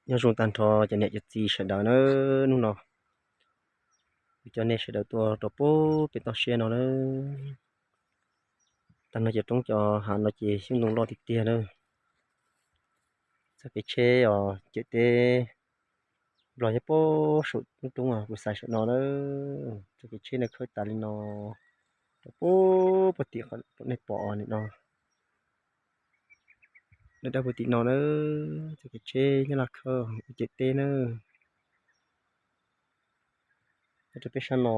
Nyob zoo tag nrho cov niam cov txiv sawv daws nawb, hnub no kuv coj nej sawv daws tuaj rau pem toj siab no nawb. Tag no cov roob cov hav no ces xyoob ntoo loj tiag tiag nawb. Txoj kev tsheb os cawm teb Nplog nyob pem saum roob roob kuv xaiv saum no nawb. Txoj kev tsheb no khawb tas li no rau pem puag tim qhov nej pom nim no. Dawb dawb puag tim no nawb, txoj kev tsheb nyob laj khawb ua cawm teb nawb. Nyob rau peb sab no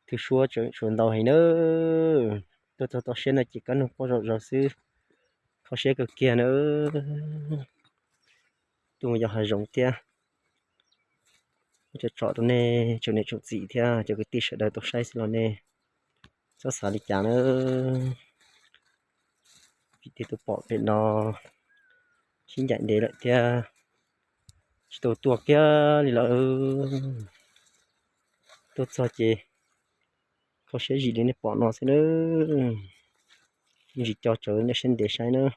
thwv suab tseem tshuav ntau heev nawb. Tuaj txog toj siab no ces kab noog quaj zom zaws xwb, kho siab kawg kiag nawb. Tuaj mus yos hav zoov thiab. Tsom tsom rau nej tsoom niam tsoom txiv thiab cov kwv tij sawv daws tau saib xwb los nej txhob xav li cas nawb. Vim tias tuaj pom pem no sib ncaim ntev lawm thiab tsis tau tuaj kiag li lawm. Tuaj txog ces kho siab zim li nej pom no xwb nawb. Yeej tsis co tsawv nej siab ntev saib nawb.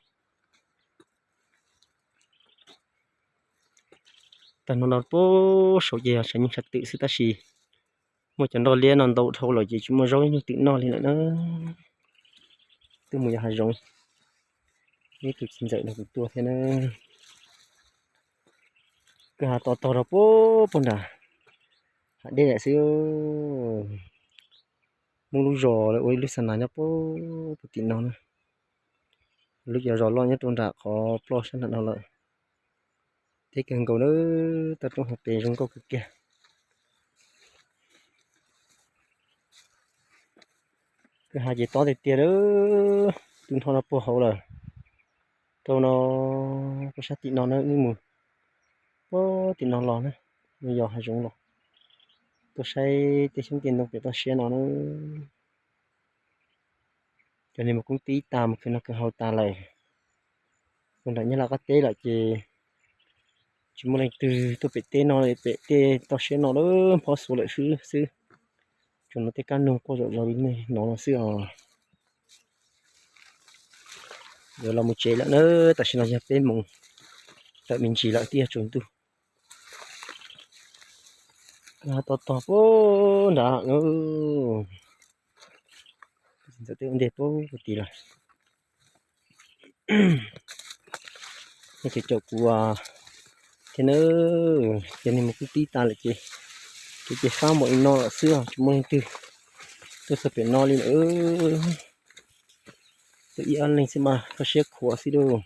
Tag no no pem saud ces yog tshav nyoog tshav twm xwb tab sis muaj cov nroj liab no ntau dhau lawm ces tsis muaj zaub nyoog twm noj li lawm na. Twb mus yos hav zoov, ib tug txiv ntxawm nrog kuv tuaj thiab na. Kwj ha to tog rau pem puag nram hav dej lawm xwb. Muaj lub zos lawv ua ib lub xa nas nyob pem puag tim no na. Lub cov zos loj nyob rau nram qhov ploj sab nram no lawm. Deb kawg nkaus na, toj roob hauv pes zoo nkauj kawg kiag. Kwj ha ces tob tiag tiag lawm, twb nrho no puag hauv lawm. Rau no, rau sab tim no na, wb mus puag tim no los na, mus yos hav zoov los, tuaj saib tej xyoob tej ntoo pem toj siab no na. Cov niag mus koob tib tas mus khwv noj khwv haus tas lawm. Mus nram Nyab Laj qab teb lawm ces tsis muaj leej twg tuaj pem teb no, pem tej toj siab no lawm, phob xuav lawm xwb xwb. Tsuas no tej kab noog quaj zom zaws li nej hnov no xwb os. Yuav los mus tsev lawm na, tam sim no yog peb moos tawm me ntsis lawm thiab tsaus ntuj. Tog tog puag nrad lawm, ntxawm tej ua ntej puag tid lawm. Nej ces caum kuv thiab nawb, ces nej mus kwv tib tas lawm ces, ces ces fab npaum li no lawm xwb os, tsis muaj leej twg tuaj txog pem no li lawm. Tuaj ib ob leeg xwb mas kho siab khuav xwb lauj.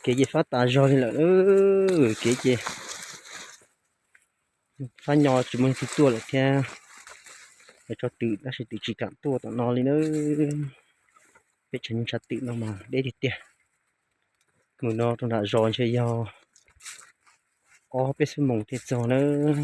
Kev ces fab tas zog li lawm, kev ces fab nyo tsis muaj leej twg tuaj lawm thiab. Lawv tso twm tab sis twm tsis kam tuaj tom no li na. Peb tshav nyoog tshav twm no mas deb tiag tiag. Mus no rau nram zos ntshe yog ob peb xuab moos thiaj txog nawb.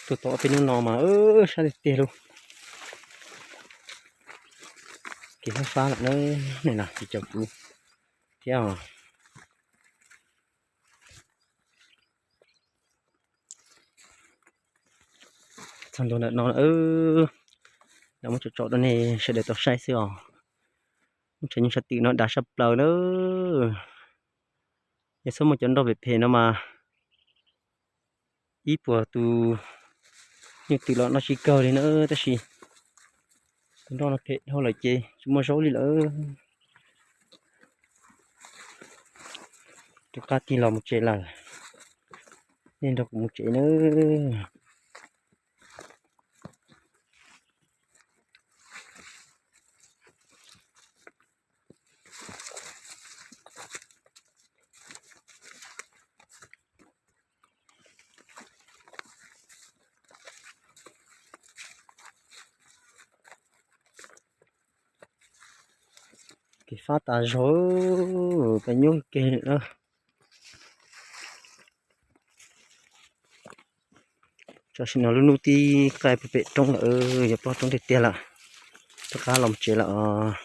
Tuaj tau ob peb hnub no mas sab tiag tiag lauj. Kev fab fab lawm na, nej los ces caum kuv thiab os. Txog ntua ntawm no, lam muab tsom tsom rau nej sawv daws tau saib xwb os. Muaj tshav nyoog tshav twm no dav saj plaws na. Yog txhob muaj cov nroj phem phem no mas ib puas tus nyuj twm los noj tsis kawg li na, tab sis tus nroj no phem dhau lawm ces tsis muaj zaub li lawm. Rov qab tig los mus tsev lawm, nej nrog kuv mus tsev nawb. Kev fab tas zog, peb nyuaj kawg na. Tam sim no lub hnub tib qaij pem roob lawm, yuav ploj roob tiag tiag lawm. Rov qab los tsev lawm os.